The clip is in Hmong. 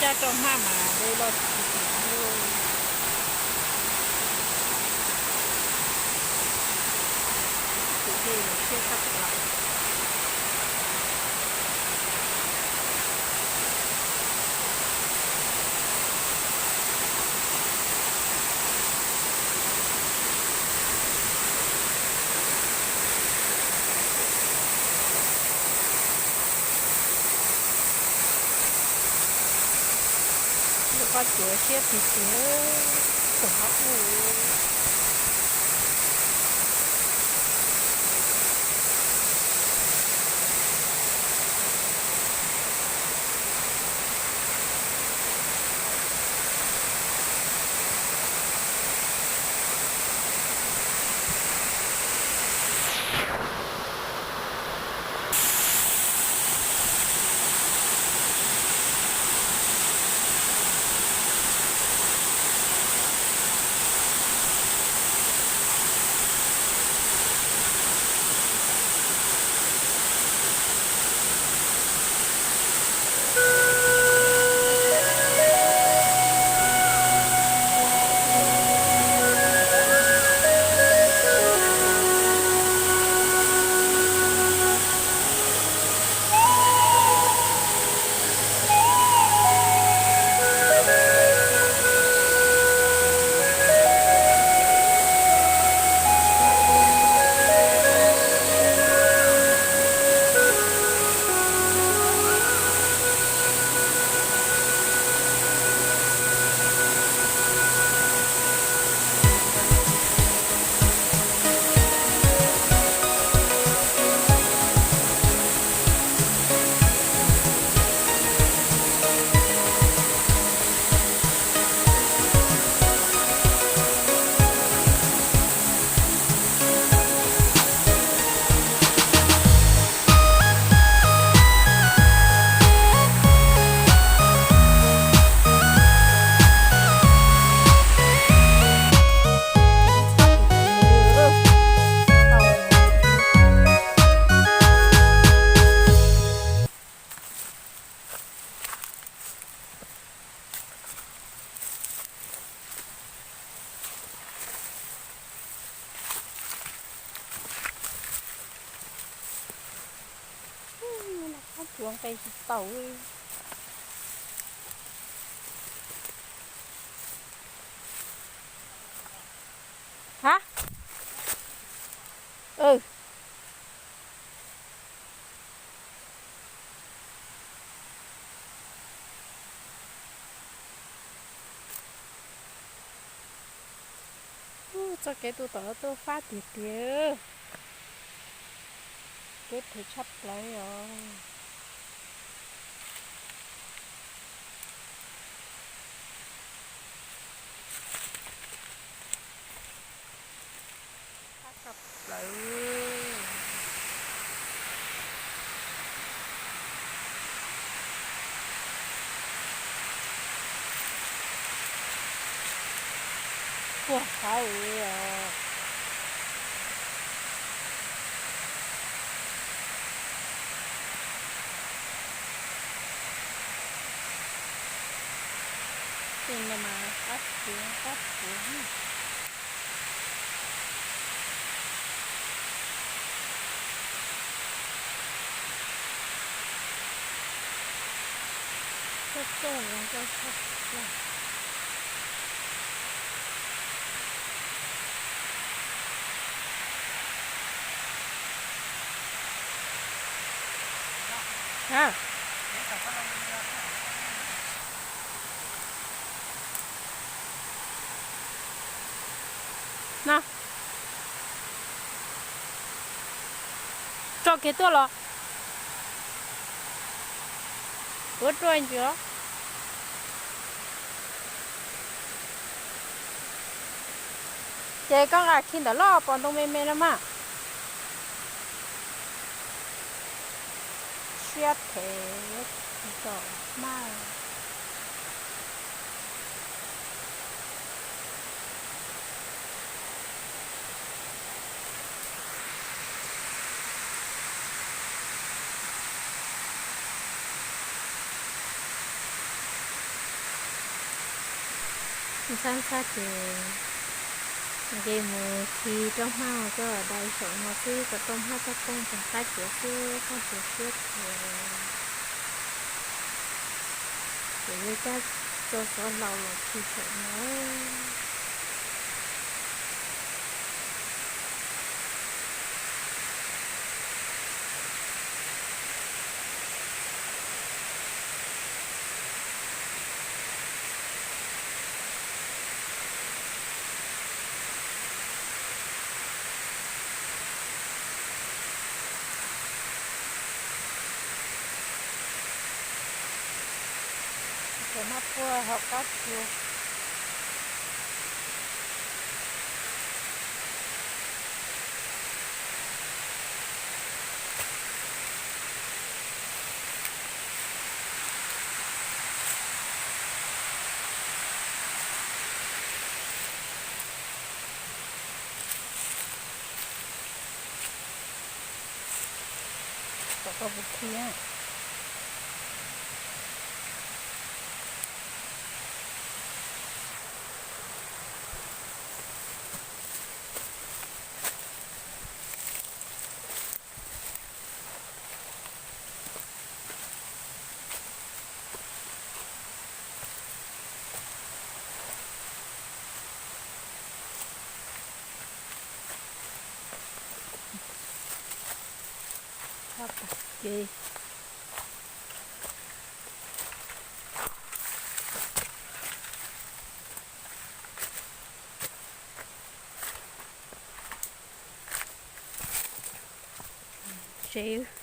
Caj rau hmaj mas de los tsis tau. Tus dej los siab tshaj plaws. Lub qab tsuas siab tiag tiag, txog qab ub. Qab tsuas nqe tsis tau. Ha? Txoj kev tuaj tom no tuaj fab tiag tiag. Kev phem tshaj plaws os. Fab tshaj plaws. Puag qhov li os. Tej no mas qab tsuas qab tsuas. Txoj txoj zoo nkauj tshaj plaws. No, tso kiag tuaj los. Ua ruaj ntsis os. Ces koj nqa khi ntawm lub pos ntoo me me no mas. Siab phem tsis txom hmab. Ntxhab ntxhab ces nqis mus khi rau hmab coj dai saum no xwb kom tau hmab toj pooj ntxeev qab tsuav xwb, qab tsuav siab tsuav. Ces yuav cab tso xov laus los khi saum no. Cov hmab puag hauv qab tsuas. Kom koj puas khi. Thab tag kev. Tsev